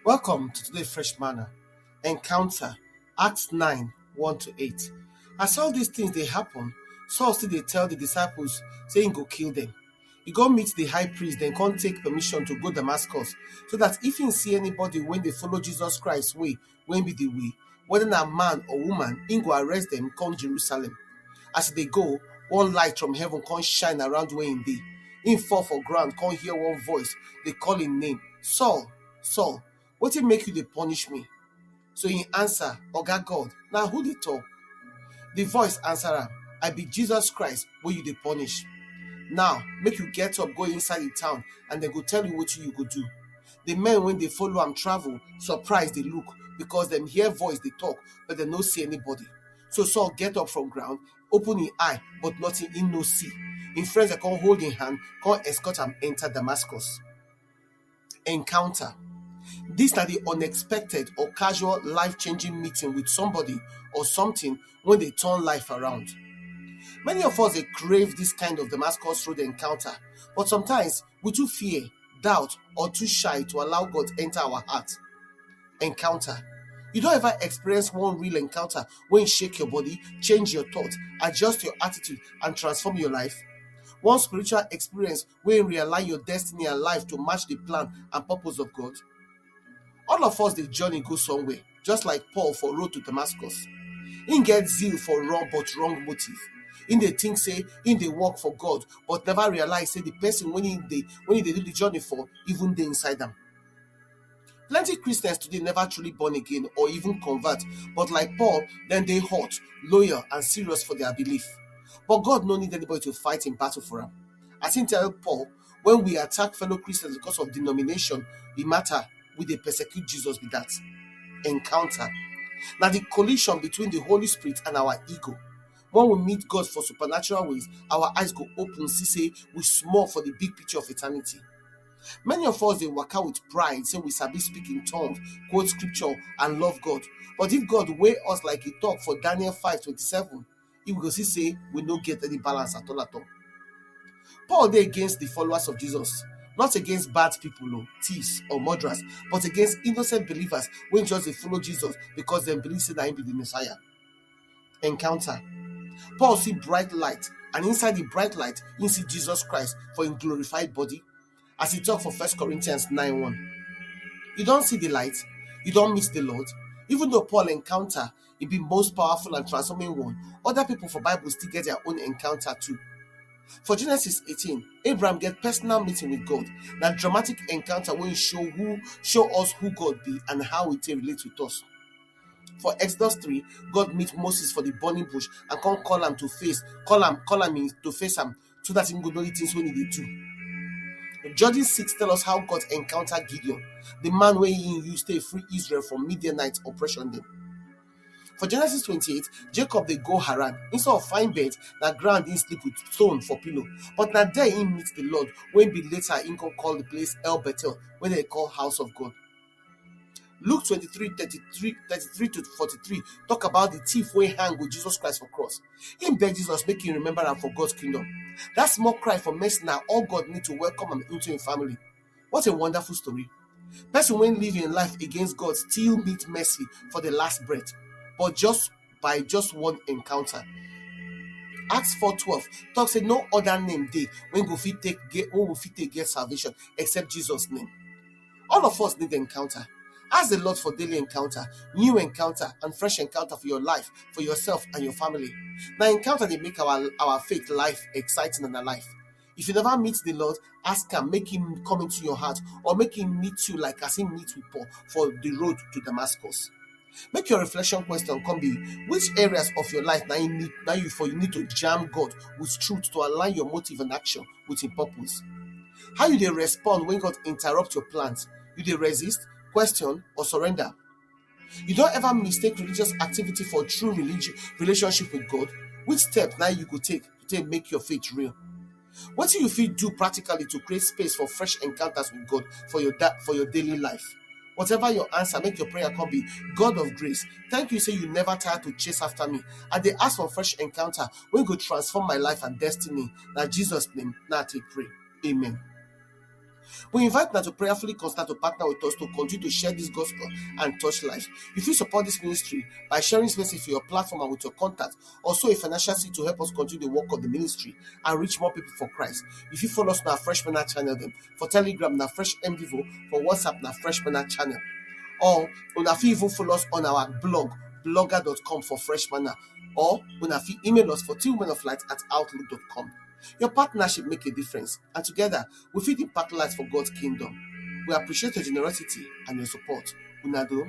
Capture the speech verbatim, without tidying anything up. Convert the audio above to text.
Welcome to today Fresh Manna Encounter, Acts nine, one to eight. As all these things dey happen, Saul still dey tell the disciples say he go kill them. He go meet the high priest, then come take permission to go Damascus, so that if he see anybody when they follow Jesus Christ way, when be the way, whether na man or woman, he go arrest them, come Jerusalem. As they go, one light from heaven come shine around where he dey. He fall for ground, come hear one voice, they call him name, Saul, Saul, wetin make you dey punish me? So he answer, Oga God, na who dey talk? The voice answer am, I be Jesus Christ wey you dey punish. Now, make you get up, go inside the town, and dem go tell you wetin you go do. The men wey dey follow am travel, surprise dey look, because dem hear voice dey talk, but dem no see anybody. So Saul get up from ground, open him eye, but nothing he no see. Him friends dem come hold him hand, come escort am enter Damascus. Encounter. This na the unexpected or casual life-changing meeting with somebody or something wey dey turn life around. Many of us dey crave this kind of Damascus Road encounter, but sometimes we too fear, doubt, or too shy to allow God enter our heart. Encounter. You don ever experience one real encounter wey shake your body, change your thought, adjust your attitude, and transform your life? One spiritual experience wey realign your destiny and life to match the plan and purpose of God? All of us dey journey go somewhere, just like Paul for road to Damascus. He get zeal for wrong, but wrong motive. He dey think say he dey work for God, but never realize say the person wey he dey, wey he dey do the journey for even dey inside am. Plenty Christians today never truly born again or even convert, but like Paul, dem dey hot, loyal, and serious for their belief. But God no need anybody to fight him battle for am. As he tell Paul, when we attack fellow Christians because of denomination, e matter, we dey persecute Jesus be that. Encounter. Na the collision between the Holy Spirit and our ego. When we meet God for supernatural ways, our eyes go open, see say we small for the big picture of eternity. Many of us dey waka with pride, say we sabi speak in tongues, quote scripture, and love God. But if God weigh us like he talk for Daniel five twenty-seven, he go see say we no get any balance at all at all. Paul dey against the followers of Jesus, not against bad people, o, thieves or murderers, but against innocent believers wey just dey follow Jesus because dem believe say na him be the Messiah. Encounter. Paul see bright light, and inside the bright light, he see Jesus Christ for him glorified body. As he talk for First Corinthians nine one, you don see the light, you don meet the Lord. Even though Paul encounter e be most powerful and transforming one, other people for Bible still get their own encounter too. For Genesis eighteen, Abraham get personal meeting with God. Na dramatic encounter wey show who, show us who God be and how he take relate with us. For Exodus three, God meet Moses for the burning bush and come call am to face, call am, call am in to face am, so that he go know the things wey he dey do. Judges six tell us how God encounter Gideon, the man wey he use take free Israel from Midianite oppression dem. For Genesis twenty-eight, Jacob dey go Haran. Instead of fine bed, na ground he sleep with stone for pillow. But na there he meet the Lord, wey be later he come call the place El Bethel, wey dem call house of God. Luke twenty-three, thirty-three, thirty-three to forty-three talk about the thief wey hang with Jesus Christ for cross. He beg Jesus make he remember am for God's kingdom. That small cry for mercy na all God need to welcome am into him family. What a wonderful story. Person wey live him life against God still meet mercy for the last breath, but just by just one encounter. Acts four twelve talk say no other name dey wey go fit take get, wey go fit take get salvation except Jesus name. All of us need encounter. Ask the Lord for daily encounter, new encounter, and fresh encounter for your life, for yourself and your family. Na encounter dey make our, our faith life exciting and alive. If you never meet the Lord, ask am make him come into your heart, or make him meet you like as he meet with Paul for the road to Damascus. Make your reflection question come be, which areas of your life na you need, na you for you need to jam God with truth to align your motive and action with him purpose? How you dey respond when God interrupt your plans? You dey resist, question, or surrender? You don ever mistake religious activity for true religion, relationship with God? Which step na you go take to take make your faith real? Wetin you fit do practically to create space for fresh encounters with God for your da-, for your daily life? Whatever your answer, make your prayer come be, God of grace, thank you say you never tire to chase after me. I dey ask for fresh encounter wey go transform my life and destiny. Na Jesus name na I take pray. Amen. We invite una to prayerfully consider to partner with us to continue to share this gospel and touch lives. If you support this ministry by sharing this message for your platform and with your contact, also a financial seed to help us continue the work of the ministry and reach more people for Christ. If you follow us on our Fresh Manna channel, then for Telegram na Fresh M Devo, for WhatsApp na Fresh Manna channel. Or una fit even follow us on our blog, blogger dot com for Fresh Manna, or una fit email us for tillmenoflight at outlook dot com. Your partnership make a difference, and together we fit impact lives for God's kingdom. We appreciate your generosity and your support. Una do.